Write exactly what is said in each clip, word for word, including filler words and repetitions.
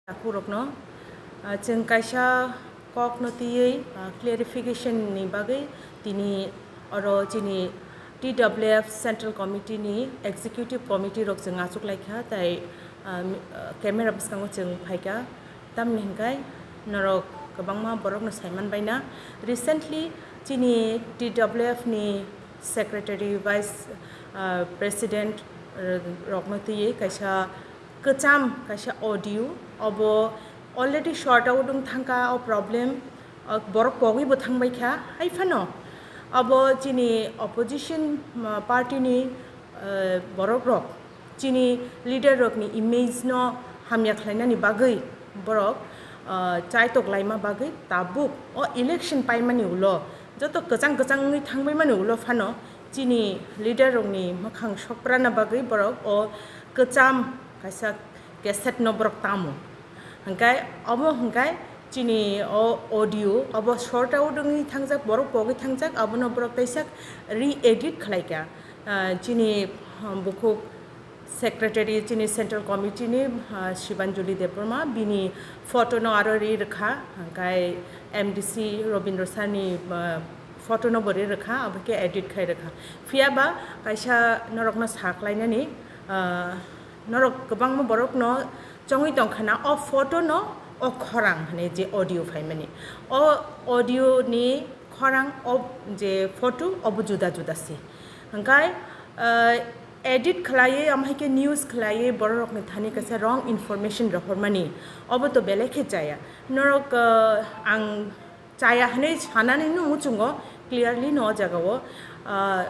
Takhurokno, ah, chwng kaisa kokno twiwi, ah, clarification ni bagwi tini oro chini T W F Central Committee ni Executive Committee rok chwng achuk laikha, tai, ah, mi-, ah, camera bwskango chwng phaikha. Tamni hwnkhe norok kwbangma borokno saiman baina. Recently chini T W F ni Secretary, Vice, ah, President, ah, rokno twiwi kaisa kwcham kaisa audio, obo already sort out wng thangkha o problem, o borok pogwi bo thangbai kha. Hai phano obo chini opposition, ah, party ni, ah, borok rok chini leader rokni image no hamya khlainani bagwi borok, ah, chaitok laima bagwi tabuk o election paimani ulo joto kwchang kwchang wngwi thangbaimani ulo phano chini leader rokni mwkhang sokprana bagwi borok o kwcham kaisa cassette no borok tamo. Hwnkhe omo hwnkhe chini o audio obo sort out wngwi thangjak, borok pogwi thangjak, abono borok teisa re-edit khlaikha. Ah, chini, ah, bukhuk secretary, chini central committee ni, ah, Shibanjuli Debbarma, bini photo no aro ri rwkha, hwnkhe M D C Robindra Sir ni, ah, photo no bo ri rwkha, abo khe edit khai rwkha. Phiya ba kaisa norokno sa khlainani, ah, norok kwbangma borokno chongwi tongkha na o photo no o khorang hwnwi je audio phaimani. O audio ni khorang o je photo obo juda juda se. Hwnkhe, ah, edit khlaiwi, omo hai khe news khlaiwi borok rokni thani kaisa wrong information rohormani, obo to belai khe chaya. Norok, ah, ang chaya hwnwi sanani no muchungo clearly no o jaga o, ah,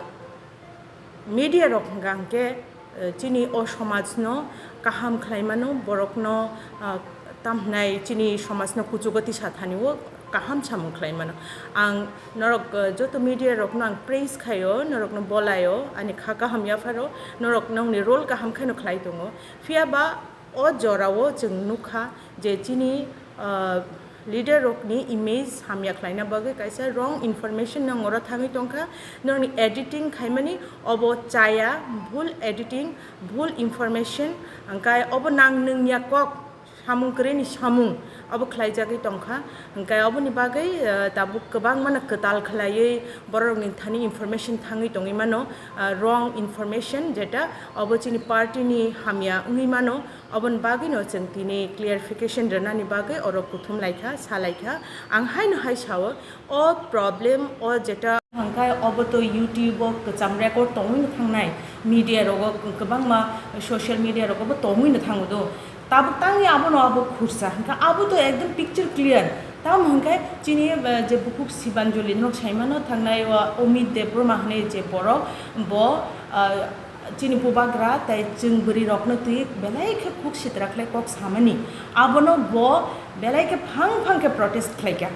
media rok hwnkha hwnkhe, eh, chini o somaj no kaham khlai mano, borok no, ah, tam hwnai chini somaj no kuchugo tisa thani o kaham samung khlai mano. Ang norok, eh, joto media rok no ang praise khaio, norok no bolaio, ani kha kaham yapharo, norok nokni role kaham khe no khlai tongo. Phiya ba o jora o chwng nukha je chini, ah, leader rokni image hamya khlaina bagwi kaisa wrong information no oro thangwi tongkha, nokni editing khaimani obo chaya, bhul editing, bhul information, hwnkhe obo nang nwngya kok, samung kwrwini samung obo khlaijagwi tongkha, hwnkhe oboni bagwi, ah, tabuk kwbangmano kwtal khlaiwi bororokni thani information thangwi tongwi mano, ah, wrong information, jeta obo chini party ni hamya wngwi mano. Oboni bagwino chwng tini clarification rwnani bagwi oro kuthum laikha, sa laikha. Ang haino hai sao, o problem o jeta hwnkhe obo to YouTube o kwcham record tongwino thangnai, media rogo kwbangma social media rogo bo tongwino thango do. Tabuk tangwi abono abo khursa, hwnkhe abo to ekdom picture clear. Tamo hwnkhe chini, eh, je bukhuk Sibanjali nok saimano thangnai o Amit Debbarma hwnwi je borok bo, ah, chini bubagra tei chwng bwrwi rokno twi belai khe khuk sitra khlai kok samani. Abono bo belai khe phang phang khe protest khlaikha.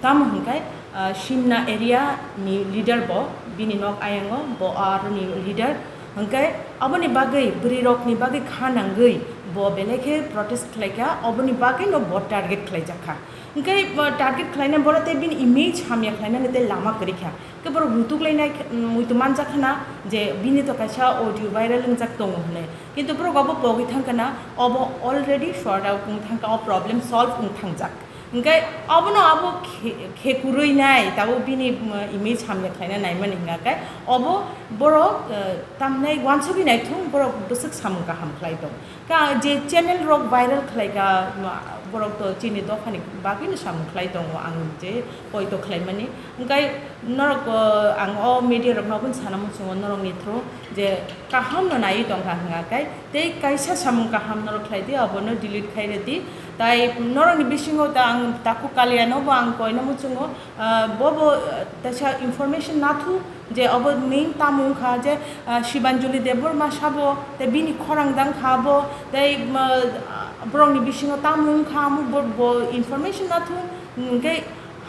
Tamo hwnkhe, ah, Simna area ni leader bo, bini nok ayango bo aroni leader. Hwnkhe aboni bagwi bwrwi rokni bagwi kha nangwi bo belai khe protest khlaikha. Oboni bagwino bo target khlaijakha. Hwnkhe, ah, target khlaina boro tei bini image hamya khlainani tei lama kwrwikha. Khe borok rutuk lainai khe, mm, muitu manjak khna je bini to kaisa audio viral wngjak tongo hwnwi. Kintu borok obo pogwi thang khna, obo already sort out wng thang kha, o problem solve wng thangjak. Hwnkhe obono abo khe-, khe kwrwi nai, tabuk bini, mm, image hamya khlaina naimani hwnkha khe obo borok, eh, tamhinai uansugwi naithung, borok bwswk samung kaham khlai tong. Ka je channel rok viral khlai ka, ma, borok to chini dophani bagwino samung khlai tongo, ang je poito khlaimani. Hwnkhe norok, o, ang o media rokno aboni sana muchungo norokni through je kaham no naiwi tongkha hwnga khe tei kaisa samung kaham norok khlai di, abono delete khai rw di. Tai norokni bisingo ta ang takhuk Kaliano bo ang koina muchungo, ah, bo bo, ah, teisa information nathu je obo main tamo wngkha je, ah, Sibanjali Debbarma sabo tei bini khorang dang kha bo tei, ah, borokni bisingo tamo wngkha amo bo, bo information nathu hwnkhe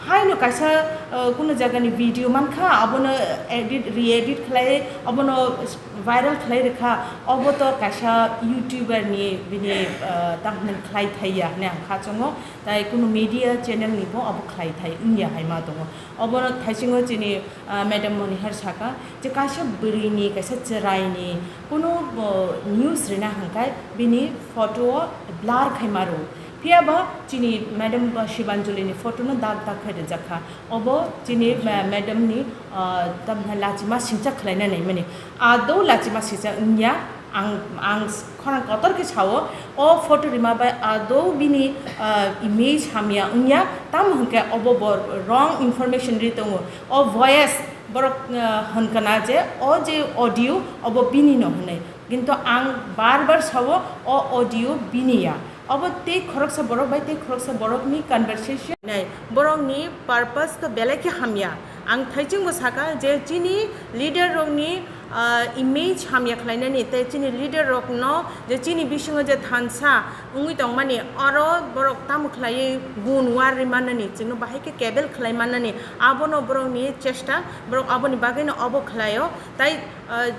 haino kaisa, ah, kuno jagani video mankha abono edit, re-edit khlai abono viral khlai rwkha, obo to kaisa YouTuber ni bini, ah, tamhinani khlai thaiya hwnwi ang kha chongo. Tai kunu media channel ni bo abo khlai thai wngya hai ma tongo. Obo thaisingo chini, ah, Madam Monihar saka je kaisa bwrwi ni, kaisa chwrai ni kunu, oh, news rina hwnkhe bini photo o blur khai ma rw. Phiya ba chini madam ba Shibanjali ni photo no dak dak khe rijak kha. Obo chini ma-, madam ni, ah, tamni lachima singcha khlaina naimani. Adou lachima singcha wngya, ang, ang khorang kotor khe sao, o photo rima bai adou bini, ah, image hamya wngya, tamo hwnkhe obo bo wrong information ri tongo. O voice borok, ah, hwnkha na je o je audio obo bini no hwnwi. Kintu ang bar bar sao, o audio bini ya. Obo tei khoroksa borok bai tei khoroksa borokni conversation. Nai, borokni purpose to belai khe hamya. Ang thaichingbo saka je chini leader rokni, ah, image hamya khlainani tei chini leader rokno je chini bisingo je thansa wngwi tongmani oro borok tamo khlaiwi gun war ri mannani, chwngno bahai khe kebel khlai mannani, abono borokni chesta, borok aboni bagwino obo khlaio. Tai, ah,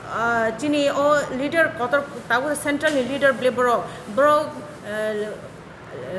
ah, chini o leader kotor tabuk central ni leader ble borok, borok, ah,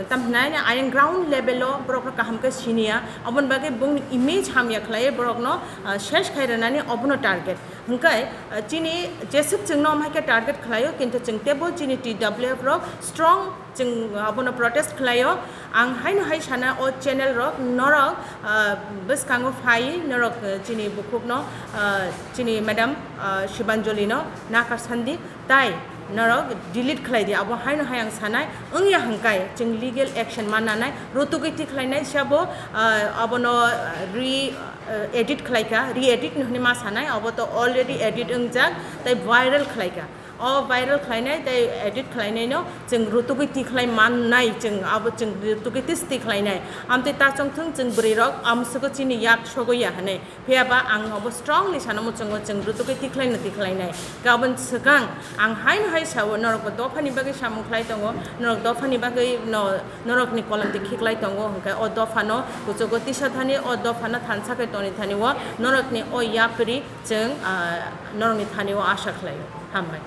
tam hinai ayang ground level o borok no kaham khe siniya, aboni bagwi bongni image hamya khlai borok no, ah, ses khai rwnani obono target. Hwnkhe, ah, chini jeswk chwngno amhai khe target khlaio, kintu chwng teibo chini T W F rok strong chwng abono protest khlaio. Ang haino hai sana o channel rok norok, ah, bwskango phai norok, ah, chini bukhukno, ah, chini madam, ah, Shibanjali no nakar sandi. Tai norok delete khlai di, abo haino hai ang sanai wngya hwnkhe chwng legal action ma nanai, rutugwi tikhlainai sabo, ah, abono, ah, re, ah, edit khlaikha, re edit no hwnwi ma sanai, abo to already edit wngjak tai viral khlaikha. O viral khlainai tai edit khlainai no chwng rutugwi tikhlai mannai, chwng abo chwng rutugwi tis tikhlainai. Amtwi ta chongthwng chwng bwrwi rok amswgo chini yak sogo ya hwnwi. Phiya ba ang obo strongly sana muchungo chwng rutugwi tikhlai no tikhlainai. Gabon swkang ang haino hai sao, norok bo dophani bagwi samung khlai tongo, norok dophani bagwi no, norokni kolom twi khiklai tongo, hwnkhe o dophano kuchugo tisa thani, o dophano thansa khe toni thani o norokni o yapri chwng, ah, norokni thani o asha khlaio. Hambai.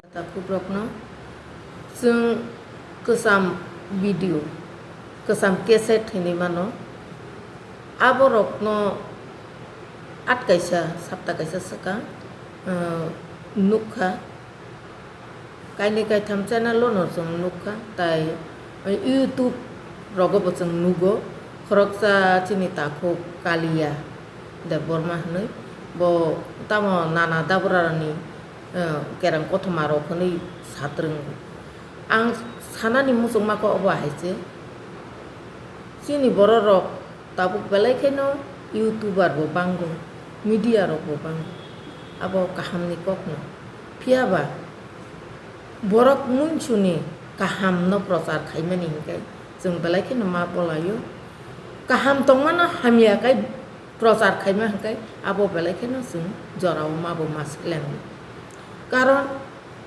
Takhuk rokno chwng kwcham video, kwcham cassette hinwi mano. Aborokno at kaisa, sapta kaisa swkang, uh, nukha. Kainwi kaitham channel-o no chwng nukha, tai YouTube rogo bo chwng nugo. Khoroksa chini takhuk Kaliya Debbarma hinwi, bo tamo nana dabrarani, uh, kereng kothoma rok hinwi satrwngo. Ang sanani muchungma khe obo hai se, chini borok rok tabuk belai kheno YouTuber bo bango, media rok bo bango, abo kaham ni kok no. Phiya ba borok munsuni kaham no prochar khaimani hinkhe chwng belai kheno ma bolaio. Kaham tongmano hamya khe prochar khaima hinkhe abo belai kheno chwng jorao ma bo ma silengo. Karon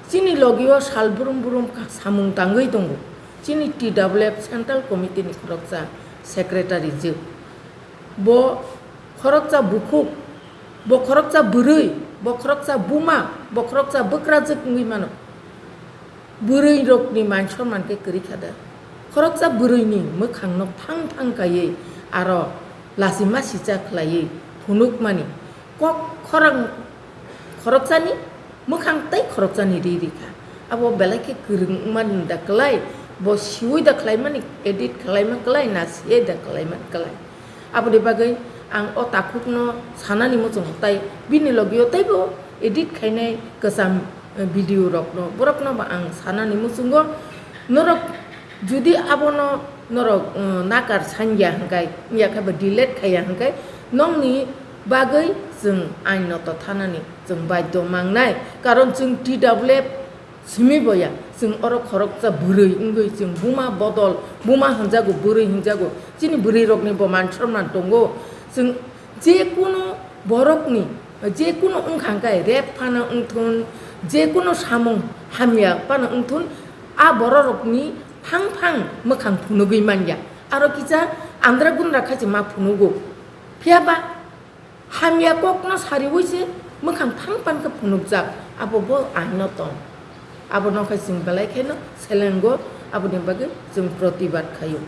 chini logio sal brum brum ka-, samung tangwi tongo. Chini T W F Central Committee ni khoroksa secretary jwk. Bo khoroksa bukhuk, bo khoroksa bwrwi, bo khoroksa buma, bo khoroksa bwkrajwk wngwi mano. Bwrwi rokni man sonman khe kwrwi kha da. Khoroksa bwrwini mwkhangno phang phang kaiwi aro lachima sicha khlaiwi phunukmani kok khorang khoroksani mwkhang tei khoroksani ri ri kha. Abo belai khe kwrwng wngmani da kwlai, bo siwi da khlaimani, edit khlaima kwlai, na siwi da khlaima kwlai. Aboni bagwi ang o takhukno sanani muchungo, tai bini logio teibo edit khainai kwcham, eh, video rokno, borokno bo ang sanani muchungo. Norok judi abono norok, eh, nakar sanya hwnkhe, wngya khe bo delete khaiya hwnkhe, nokni bagwi chwng ain noto thanani chwng baidhyo mangnai, karon chwng T W F simi boya, chwng oro khoroksa bwrwi wngwi chwng buma bodol, buma hwnjago, bwrwi hwnjago, chini bwrwi rokni bo man sonman tongo. Chwng je kunu borokni, je kunu wngkha hwnkhe rape phano wngthun, je kunu samung hamya phano wngthun, a bororokni phang phang mwkhang phunugwi manya. Aro kisa andra gundra khachi ma phunugo. Phiya ba hamya kokno sariwi se mwkhang phang phang khe phunukjak, abo bo aino tong. Abono khe chwng belai kheno selengo, aboni bagwi chwng protibad khaio.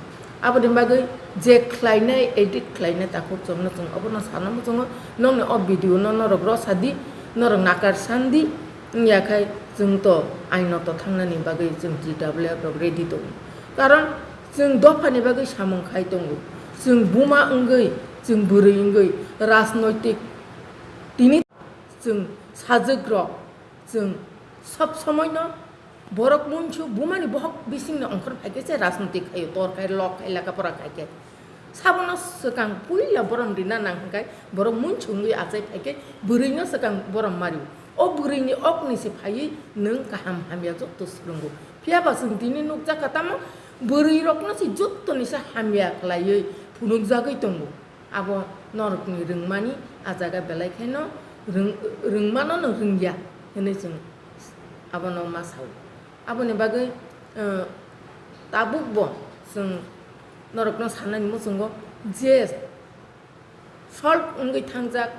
Aboni bagwi je khlainai, edit khlainai takhuk chwngno chwng obono sana muchungo, nokni o video no norok rw sadi, norok nakar sandi, Wngya khai chwng to aino to thangnani bagwi chwng T W F rok ready tongo. Karon chwng dophani bagwi samung khai tongo. Chwng buma wngwi, chwng bwrwi wngwi rajnoitik tini chwng sajwk rok chwng sob somoi no borok munchu bumani bohok bisingni ongkhor phaikhe se rajnoitik khaio, tor khai, lok khai, lekha pora khaikhe. Sabono swkang puila borom rina nang hwnkhe borok munchu wngwi achai phaikhe bwrwino swkang borom mario. O bwrwini okni se phaiwi nwng kaham hamya jotto swrwngo. Phiyaba chwng tini nukjakha tamo bwrwirokno se jottoni se hamya khlaiwi phunukjagwi tongo. Abo norokni rwngmani a jaga belai kheno rwng-, rwngmanono rwngya hwnwi chwng abono ma sao. Aboni bagwi, eh, tabukbo chwng norokno sanani muchungo je solve wngwi thangjak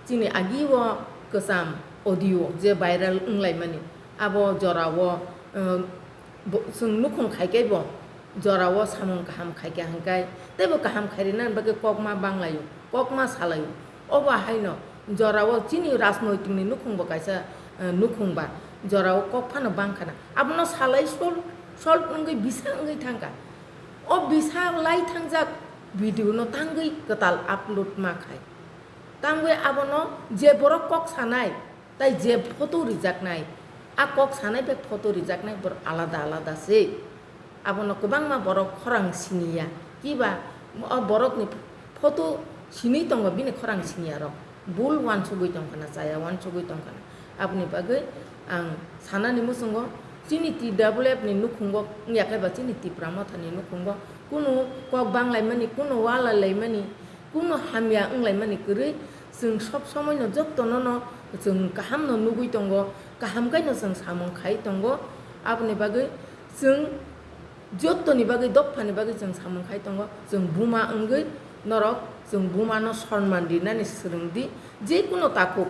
chini agi o kwcham audio je viral wnglaimani, abo jorao, eh, bo-, chwng nukhung khaikhe bo jorao samung kaham khaikha hwnkhe teibo kaham khairina bagwi kokma banglaio, kokma salaio. Obo haino jorao chini rajnoitikni nukhungbo kaisa, eh, nukhung ba jorao kok phano bangkhana. Abono salai sol, solve wngwi bisa wngwi thangkha. O bisa lai thangjak video no tangwi kwtal upload ma khai. Tangwi abono je borok kok sanai, tai je photo rijaknai, a kok sanai bai photo rijaknai borok alada alada se. Abono kwbangma borok khorang siniya. Kiba o borokni photo sinwi tongo bini khorang siniya rok. Bul wansugwi tongkhana, chaya wansugwi tongkhana. Aboni bagwi ang sanani muchungo chini T W F ni nukhungo wngya khe ba chini Tipra Motha ni nukhungo kunu kok banglaimani, kunu walalaimani, kunu hamya wnglaimani kwrwi chwng sob somoi no jotto no no chwng kaham no nugwi tongo, kaham khe no chwng samung khai tongo. Aboni bagwi chwng jottoni bagwi, dophani bagwi chwng samung khai tongo. Chwng buma wngwi norok chwng bumano sonman rinani swrwng di. Je kuno takhuk,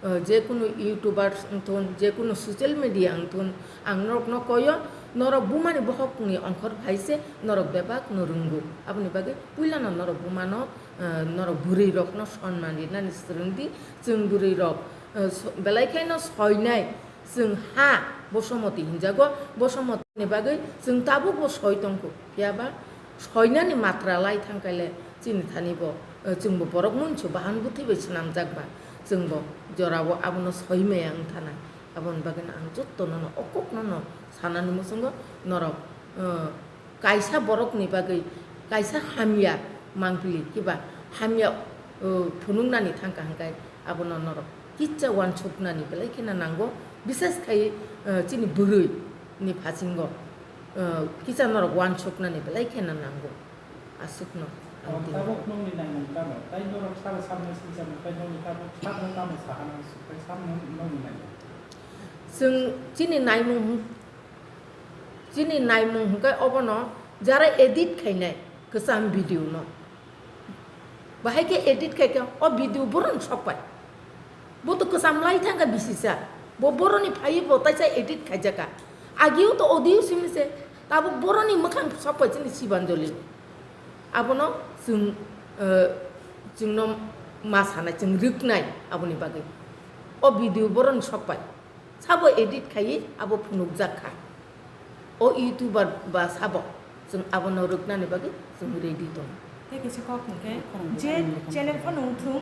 eh, je kuno YouTubers wngthun, je kuno social media wngthun, ang norokno koyo, norok bumani bohokni ongkhor phai se norok bebak no rwngo. Aboni bagwi puilano norok bumano, eh, norok bwrwi rokno sonman rinani swrwng di. Chwng bwrwi rok, eh, so-, belai kheno soinai. Chwng ha Bosomoti hinjago, Bosomoti ni bagwi chwng tabukbo soi tongkho. Phiyaba soinani matra lai thangkhaile chini thani bo, eh, chwngbo borok munchu bahan bwthwi bai swnamjak ba, chwngbo jorao abono soi maya wng thanai. Aboni bagwino ang jotto nono o kokno no sanani muchungo norok, eh, kaisa borokni bagwi kaisa hamya mangpili kiba hamya, uh, phunuknani thangkha hwnkhe abono norok kisa wansuknani belai kheno nango, bises khai, uh, chini bwrwi ni phasingo, uh, kisa norok wansuknani belai kheno nango. Aswkno ang tini. Tabuk nokni naimung tamo? Tai norok sabo sabno sinchamo, tai nokni tabuk sabno tamo sahana swk, tai sabno nokni naimung? Chwng chini naimung hwn-, Chini naimung hwnkhe obono jara edit khainai kwcham video no. Bahai khe edit khaikhe o video boroni sokpai. Bo to kwcham lai thangkha bisisa. Bo boroni phaiwi bo taisa edit khaijakha. Agio to audio simi se, tabuk boroni mwkhang sokpai chini Sibanjali. Abono chwng, eh, chwngno ma sanai, chwng rwknai aboni bagwi. O video boroni sokpai. Sabo edit khaiwi abo phunukjak kha. O YouTuber ba sabo, chwng abono rwknani bagwi chwng ready tongo. Tei kaisa kok hwnkhe, je channel phano wngthung,